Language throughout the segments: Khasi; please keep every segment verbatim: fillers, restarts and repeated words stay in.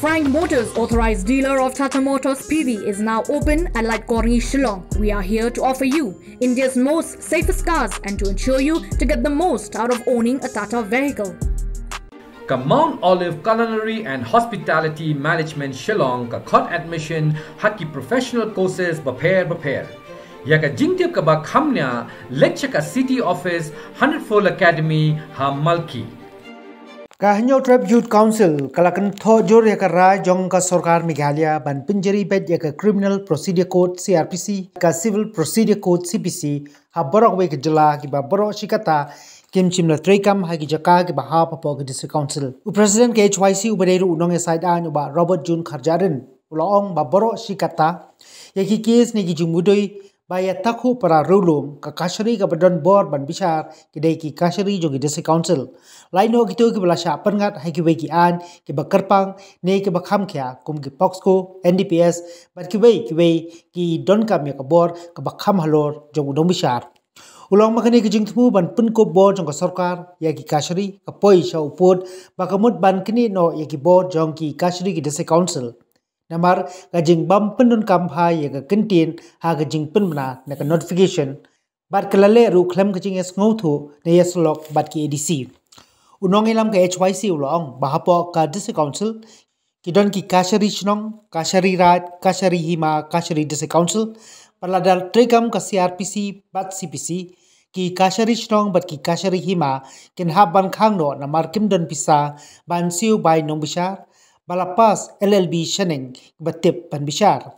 Prime Motors, authorized dealer of Tata Motors P V, is now open at Laitkor Ni, Shillong. We are here to offer you India's most safest cars and to ensure you to get the most out of owning a Tata vehicle. Ka Mount Olive Culinary and Hospitality Management Shillong ka khot admission ha ki professional courses bapher bapher. Ïa ka jingtip kaba kham nia, leit sha ka City Office, Hundred Fold Academy, ha Malki. Ka Hynñiewtrep Youth Council ka la kynthoh jur ïa ka rai jong ka sorkar Meghalaya ban pynjari beit ïa ka Criminal Procedure Code, C R P C, ka Civil Procedure Code, C P C, ha baroh kawei ka jylla, kiba baroh shi katta kim shym la treikam ha ki jaka kiba hap hapoh ka District Council. U President ka H Y C uba dei ruh u nongïasaid aiñ, u Bah Robert June Kharjahrin, u la ong ba baroh shi katta ïa ki case ne ki jingmudui ba ïa takhuh para riewlum, ka kashari kaba don bor ban bishar ki dei ki kashari jong ki District Council. Lait noh kito kiba la shah pynngat ha kiwei ki aiñ kiba kyrpang ne kiba kham khia, kum ki POCSO, N D P S, bad kiwei kiwei ki donkam ïa ka bor kaba kham halor jong u nongbishar. U la ong ba kane ka jingthmu ban pynkup bor jong ka sorkar ïa ki kashari ka poi sha u pud ba ka mut ban knieh noh ïa ki bor jong ki kashari ki District Council. Namar ka jingbym pyndonkam bha ïa ka kyntien ha ka jingpynbna na ka notification, bad ka la leh ruh khlem ka jingïasngewthuh ne ïasyllok bad ki A D C. U nongïalam ka H Y C u la ong ba hapoh ka District Council ki don ki kashari shnong, kashari raid, kashari hima, kashari District Council. Bad lada treikam ka C R P C bad C P C, ki kashari shnong bad ki kashari hima kin hap ban khang noh namar kim don pisa ban siew bai nongbishar ba la pass L L B shaneng ba tip ban bishar.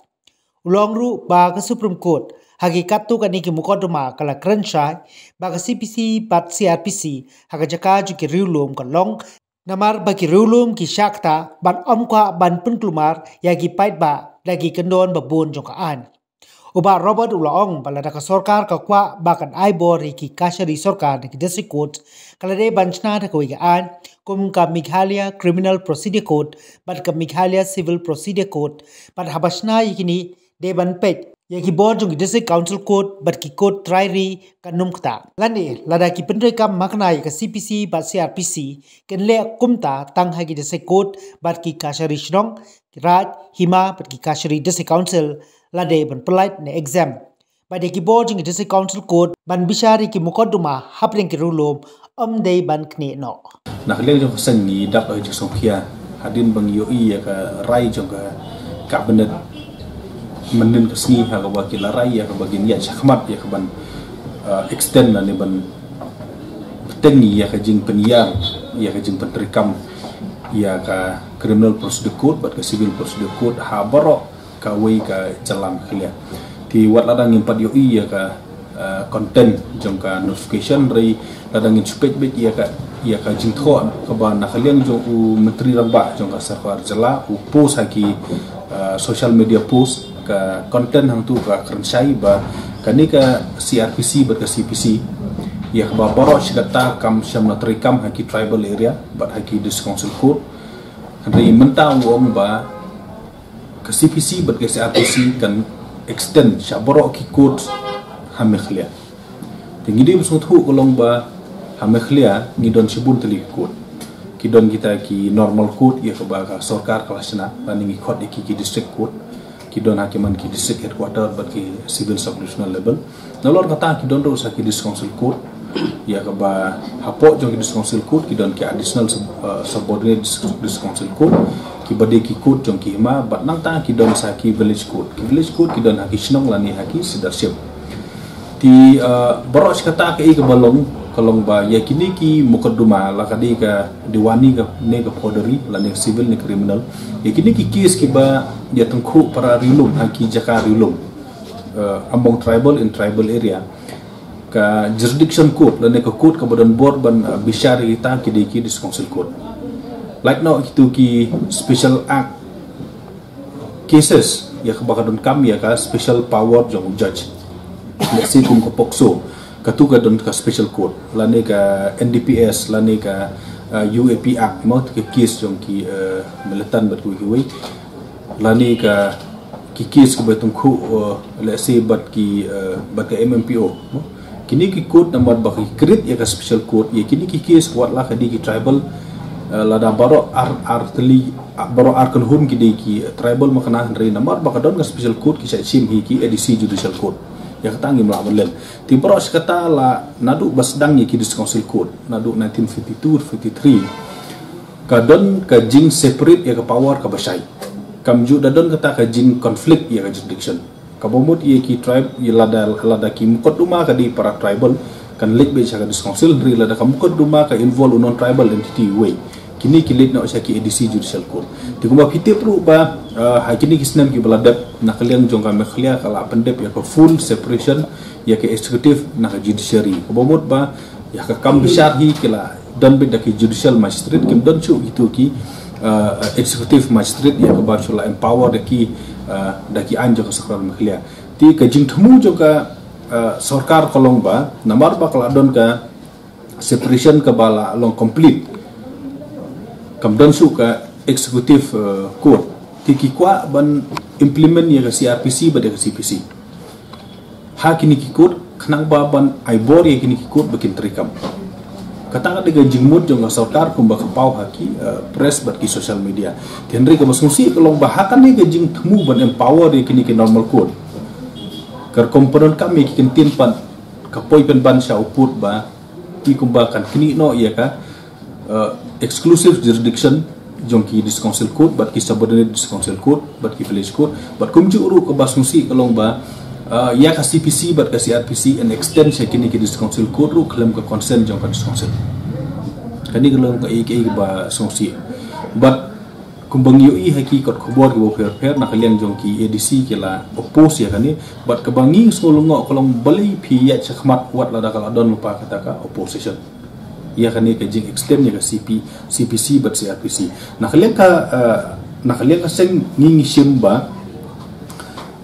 U la ong ruh ba ka Supreme Court ha ki katto katne ki mukotduma ka la kren shai ba ka C P C bad C R P C ha ka jaka jong ki riewlum ka long, namar ba ki riewlum ki shah ktah bad ym kwah ban pynkulmar ïa ki paidbah da ki kyndon babun jong ka aiñ. U Bah Robert u la ong ba lada ka sorkar ka kwah ba kan ai bor ïa ki kashari sorkar ne ki District Court, ka la dei ban shna da kawei ka aiñ kum ka Meghalaya Criminal Procedure Code bad ka Meghalaya Civil Procedure Code, bad haba shna ïa kine dei ban peit ïa ki bor jong ki District Council Court bad ki court trai ri kan ym ktah. Lane lada ki pyntreikam makna ïa ka C P C bad C R P C, kin leh kumta tang ha ki District Court bad ki kashari shnong, ki raid, hima bad ki kashari District Council, la dei ban pyllait ne exempt. Bad ïa ki bor jong ki District Council Court ban bishar ïa ki mukotduma hapdeng ki riewlum ym dei ban knieh noh. Na ka liang jong ka seng ngi dap ha jingsngewkhia hadien ba ngi ïohi ïa ka rai jong ka Cabinet mynnin ka sngi ha kaba ki la rai ïa kaba kin ïaid shakhmat ïa ka ban, uh, extend lane ban bteng ïa ka jingpynïar, ïa ka jingpyntreikam ïa ka Criminal Procedure Code bad ka Civil Procedure Code ha baroh kawei ka jylla Meghalaya. Te wat lada ngim pat ïohi ïa ka, uh, content jong ka notification, hynrei lada ngin shu peit beit ïa ka, ïa ka jingthoh kaba na ka liang jong u Myntri Rangbah jong ka sorkar jylla u post ha ki, uh, social media post, ka content hangtu ka kren shai ba kane ka C R P C bad ka C P C ïa kaba baroh shi katta kam shym la treikam ha ki tribal area bad ha ki District Council Court. Hynrei mynta u ong ba ka C P C bad ka C R P C kan extend sha baroh ki court ha Meghalaya. Te ngi dei ban sngewthuh ka long ba ha Meghalaya ngi don shibun tylli ki court. Ki don kita ki normal court ïa kaba ka sorkar ka la shna, lane ngi khot ïa ki ki district court. Ki don ha ki man ki district headquarter bad ki civil sub-divisional level. Nalor kata ki don ruh sa ki District Council Court ïa kaba hapoh jong ki District Council Court ki don ki additional sub, uh, subordinate District, District Council Court, ki ba dei ki court jong ki hima, bad nangta ki don sa ki village court. Ki village court ki don ha ki shnong lane ha ki sirdarship. Te, uh, baroh shi katta kaei kaba long, ka long ba ïa kine ki mukotduma, la ka dei ka dewani ka ne ka phodari lane civil ne criminal, ïa kine ki case kiba ïa tyngkhuh para riewlum ha ki jaka riewlum, uh, among tribal, in tribal area, ka jurisdiction court lane ka court kaba don bor ban, uh, bishar ïa kita ki dei ki District Council Court. Lait noh kitu ki special act cases ïa kaba ka donkam ïa ka special power jong u judge. Let's say kum ka POCSO, katu ka don ka special court, lane ka N D P S, lane ka, uh, U A P Act, mo, ka case jong ki, uh, militant bad kiwei kiwei, lane ka ki case kiba tyngkhuh, uh, let's say bad ki, uh, bad ka M M P O, mo. Kine ki court namar ba ki create ïa ka special court ïa kine ki case, wat la ka dei ki tribal Eh, lada baroh ar, ar tylli, ah, baroh ar kynhun ki dei ki tribal ma kane, hynrei namar ba ka don ka special court ki sa shim hi ki A D C judicial court. Ïa kata ngim lah ban len. Te baroh shi katta la naduh ba sdang ïa ki district council court naduh nineteen fifty-two fifty-three, ka don ka jing separate ïa ka power kaba shai. Kam ju da don kata ka jing conflict ïa ka jurisdiction. Kaba mut ïa ki tribe, ïa lada, lada ki mukotduma ka dei para tribal, kan leit beit sha ka district council, hynrei lada ka mukotduma ka involve u non tribal entity wei, kine ki leit noh sha ki A D C judicial court. Te kumba phi tip ruh ba, ah, ha kine ki snem kiba la dep, na ka liang jong ka Meghalaya ka la pyndep ïa ka full separation ïa ka executive na ka judiciary. Kaba mut ba ïa ka kam bishar hi ki la don beit da ki judicial magistrate, kim don shuh kito ki, ah, executive magistrate ïa kaba shu la empower da ki, ah, da ki aiñ jong ka sorkar Meghalaya. Te ka jingthmu jong ka, ah, sorkar ka long ba namar ba ka la don ka separation kaba la long complete, kam don shuh ka executive, ah, court. Te ki kwah ban implement ïa ka C R P C bad ïa ka C P C ha kine ki court, khnang ba ban ai bor ïa kine ki court ba kin treikam. Kata ka dei ka jingmut jong ka sorkar kumba ka paw ha ki, eh, press bad ki social media. Te hynrei kaba sngewsih ka long ba ha kane ka jingthmu ban empower ïa kine ki normal court, ka rukom pyndonkam ïa ki kyntien pat ka poi pynban sha u pud ba i kumba kan knieh noh ïa ka, uh, exclusive jurisdiction jong ki district council court bad ki subordinate district council court bad ki village court, bad kumjuh ruh kaba sngewsih ka long ba, uh, ïa ka C P C bad ka C R P C yn extend sha kine ki district council court ruh khlem ka consent jong ka district council. Kane ka long kaei kaei kaba sngewsih. Bad kumba ngi ïohi ha ki kot khubor kiba pher pher na ka liang jong ki A D C ki la oppose ïa kane, bad kaba ngi sngew lyngngoh ka long balei phi ïaid shakhmat wat lada ka la don lypa kata ka opposition ïa kane ka jing extend ïa ka C P, C P C bad C R P C. Na ka liang ka, eh, na ka liang ka seng ngi ngi shim ba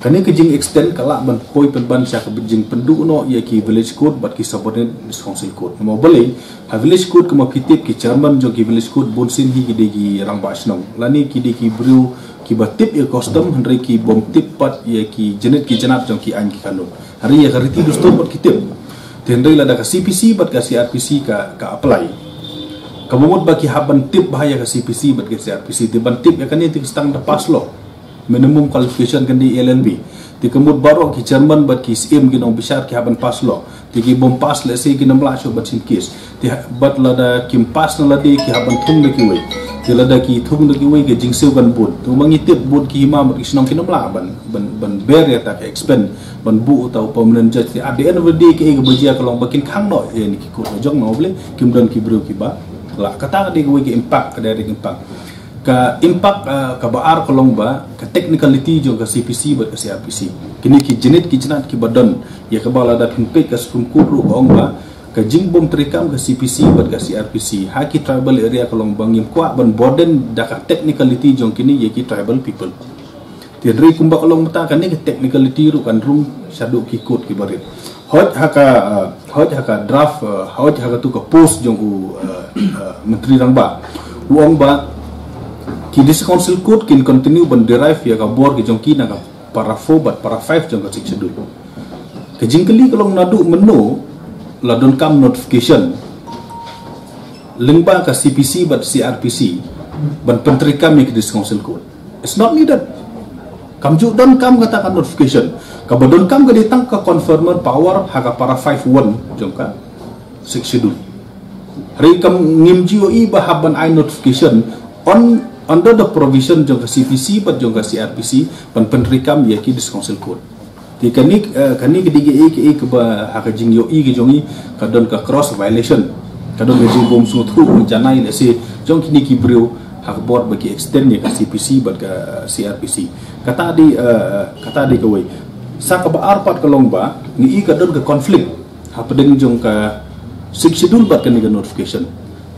kane ka jing extend ka lah ban poi pynban sha ka jing pynduh noh ïa ki village court bad ki subordinate district council court. Namar balei, ha village court kumba phi tip ki chairman jong ki village court bun sien hi ki dei ki rangbah shnong lane ki dei ki briew kiba tip ïa custom, hynrei ki bym tip pat ïa ki jnit ki jnat jong ki aiñ ki kanun. Hynrei ïa ka riti dustur pat ki tip. Te hynrei lada ka C P C bad ka C R P C ka, ka apply, kaba mut ba ki hap ban tip bha ïa ka C P C bad ka C R P C. Te ban tip ïa kane te ki sdang da pass law. Minimum qualification kan dei L L B. Te ka mut baroh ki chairman bad ki syiem ki nongbishar ki hap ban pass law. Te ki bym pass lehse kin ym lah shuh ban shim case. Te ha-, bad lada kim pass na lade ki hap ban thung da kiwei. Te lada ki thung da kiwei ka jingsiew kan bun. Te ma ngi tip bun ki hima bad ki shnong kin ym lah ban, ban, ban bear ïa kata ka expense ban buh uta u permanent judge. Te at the end of the day kaei kaba jia ka long ba kin khang noh ïa kine ki court la jong, namar balei, kim don ki briew kiba lah. Kata ka dei kawei ka impact, ka direct impact. Ka impact, ah, kaba ar ka long ba ka technicality jong ka C P C bad ka C R P C. Kine ki jnit ki jnat kiba don, ïa kaba lada phin peit ka Supreme Court ruh ka ong ba ka jingbym treikam ka C P C bad ka C R P C ha ki tribal area ka long ba ngim kwah ban burden da ka technicality jong kine ïa ki tribal people. Te hynrei kumba ka long mynta kane ka technicality ruh kan rung shaduh ki court kiba rit. Hooid ha ka, uh, hooid ha ka draft, uh, hooid ha katu ka post jong u, uh, uh, Myntri Rangbah, u ong ba ki District Council Court kin continue ban derive ïa ka bor ki jong ki na ka para four bad para five jong ka Sixth Schedule. Ka jingkylli ka long naduh mynno la donkam notification lyngba ka C P C bad C R P C ban pyntreikam ïa ki District Council Court. It's not needed. Kam ju donkam kata ka notification. Kaba donkam ka dei tang ka conferment power ha ka para five one jong ka Sixth Schedule. Hynrei kam, ngim ju ïohi ba hap ban ai notification on, under the provision jong ka C P C bad jong ka C R P C ban pyntreikam ïa ki District Council Court. Te kane, eh, kane ka dei kaei kaei kaba ha ka jingïohi ka jong ngi ka don ka cross violation, ka don ka jingbym sngewthuh janai lehse jong kine ki briew ha ka bor ba ki extend ïa ka C P C bad ka, eh, C R P C. Kata dei, eh, kata dei kawei. Sa kaba ar pat ka long ba ngi i ka don ka conflict hapdeng jong ka Sixth Schedule bad kane ka notification.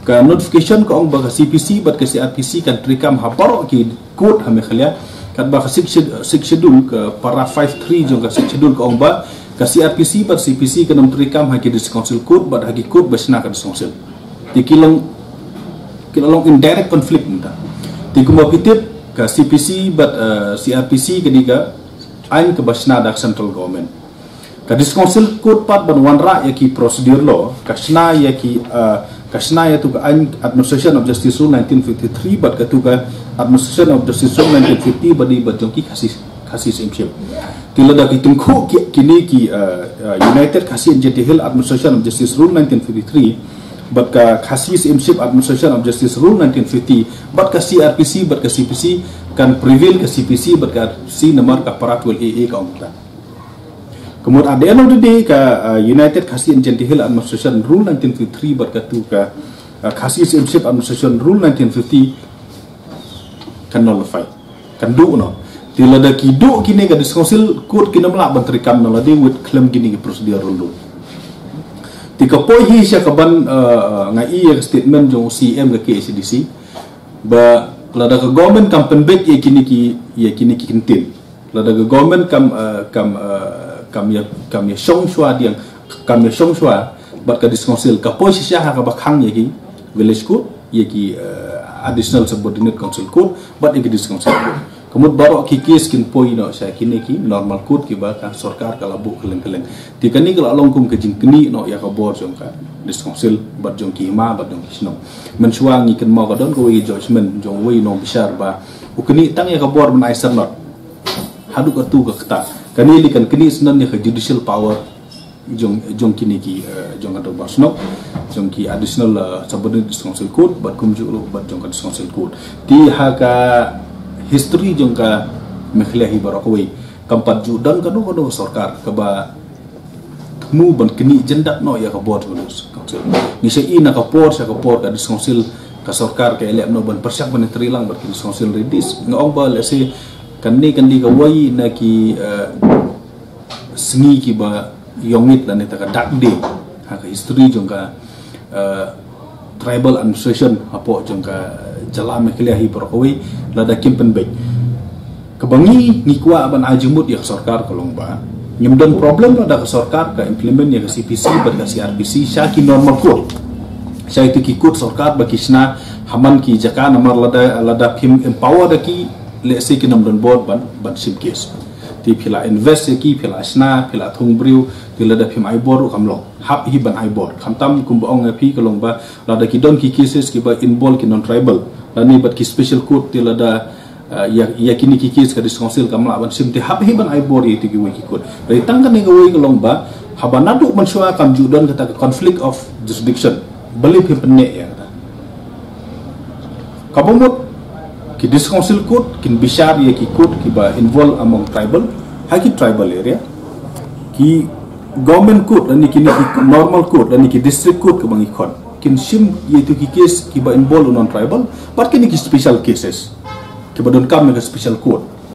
Ka notification ka ong ba ka C P C bad ka C R P C kan treikam ha baroh ki court ha Meghalaya. Katba ka Sixth Sched-, Sixth Schedule, ka para five three jong ka Sixth Schedule ka ong ba ka C R P C bad C P C kan ym treikam ha ki District Council Court bad ha ki court ba shna ka District Council. Te ki long, ki long in direct conflict mynta. Te kumba phi tip ka C P C bad, eh, C R P C ka dei ka aiñ kaba shna da ka central government. Ka District Council Court pat ban wanrah ïa ki procedure law, ka shna ïa ki, uh, ka shna ïa tu ka aiñ Administration of Justice Rule nineteen fifty-three bad ka tu ka Administration of Justice Rule nineteen fifty bad i bad jong ki Khasi, Khasi Syiemship. Te lada ki tyngkhuh ki, kine ki, uh, uh, United Khasi and Jaintia Hills Administration of Justice Rule nineteen fifty-three bad ka Khasi Syiemship Administration of Justice Rule nineteen fifty bad ka C R P C bad ka C P C, kan prevail ka C P C bad ka C namar ka para twelve A A ka ong ta. Ka mut at the end of the day ka, uh, United Khasi and Jaintia Hills Administration Rule nineteen fifty-three bad ka tu ka, uh, Khasi Syiemship Administration Rule nineteen fifty kan nullify, kan duh noh. Te lada ki duh kine ka District Council Court kin ym lah ban treikam noh lade wat khlem kine ki procedural rule. Te ka poi hi sha kaban, uh, uh, nga i ïa ka statement jong u C E M ka K H A D C ba lada ka government kam pynbeit ïa kine ki, ïa kine ki kyntien, lada ka government kam, uh, kam, uh, kam ïa, kam ïa shong shuwa diang, kam ïa shong shuwa bad ka District Council, ka poi shisha ha kaba khang ïa ki Village Court, ïa ki, uh, Additional Subordinate Council Court bad ïa ki District Council Court. Ka mut baroh ki case kin poi noh sha kine ki normal court kiba ka sorkar ka la buh kylleng kylleng. Te kane ka la long kum ka jingknieh noh ïa ka bor jong ka District Council bad jong ki hima bad jong ki shnong. Mynshuwa ngi kynmaw ka don kawei ka judgment jong uwei u nongbishar ba u knieh tang ïa ka bor ban ai syrnod. Haduh katu ka kata. Kane lei kan knieh syndon ïa ka judicial power jong, jong kine ki, uh, jong ka dorbar shnong, jong ki Additional, uh, Subordinate District Council Court bad kumjuh ruh bad jong ka District Council Court. Te ha ka history jong ka Meghalaya hi baroh kawei kam pat ju don kano kano sorkar kaba thmu ban knieh jyndat noh ïa ka bor jong ka District Council. Ngi sa i na ka por sha ka por ka District Council, ka sorkar ka ïaleh noh ban pyrshang ban trei lang bad ka District Council redis. Nga ong ba lehse kane kan dei kawei na ki, uh, sngi kiba ïongit lane ta ka dark day ha ka history jong ka, uh, tribal administration hapoh jong ka jylla Meghalaya hi baroh kawei lada kim pynbeit. Kaba ngi, ngi kwah ban ai jingmut ïa ka sorkar ka long ba ngim don problem lada ka sorkar ka implement ïa ka C P C bad ka C R P C sha ki normal court, sha itu ki court sorkar ba ki shna ha man ki jaka, namar lada, lada phim empower da ki, lehse kin ym don bor ban, ban shim case. Te phi la invest ïa ki, phi la shna, phi la thung briew, te lada phim ai bor ruh kam long. Hap hi ban ai bor. Khamtam kumba ong ïa phi ka long ba lada ki don ki cases kiba involve ki non tribal lane bad ki special court, te lada, uh, ïa, ïa kine ki case ka District Council kam lah ban shim, te hap hi ban ai bor ïa itu kiwei ki court. Hynrei tang kane kawei ka long ba haba naduh mynshuwa kam ju don kata ka conflict of jurisdiction. Balei phim pynneh ïa kata? Kaba mut ki District Council Court kin bishar ïa ki court kiba involve among tribal, ha ki tribal area. Ki Government Court lane kine ki normal court lane ki District Court kaba ngi khot kin shim ïa itu ki case kiba involve u non tribal bad kine ki special cases kiba donkam ïa ka special court.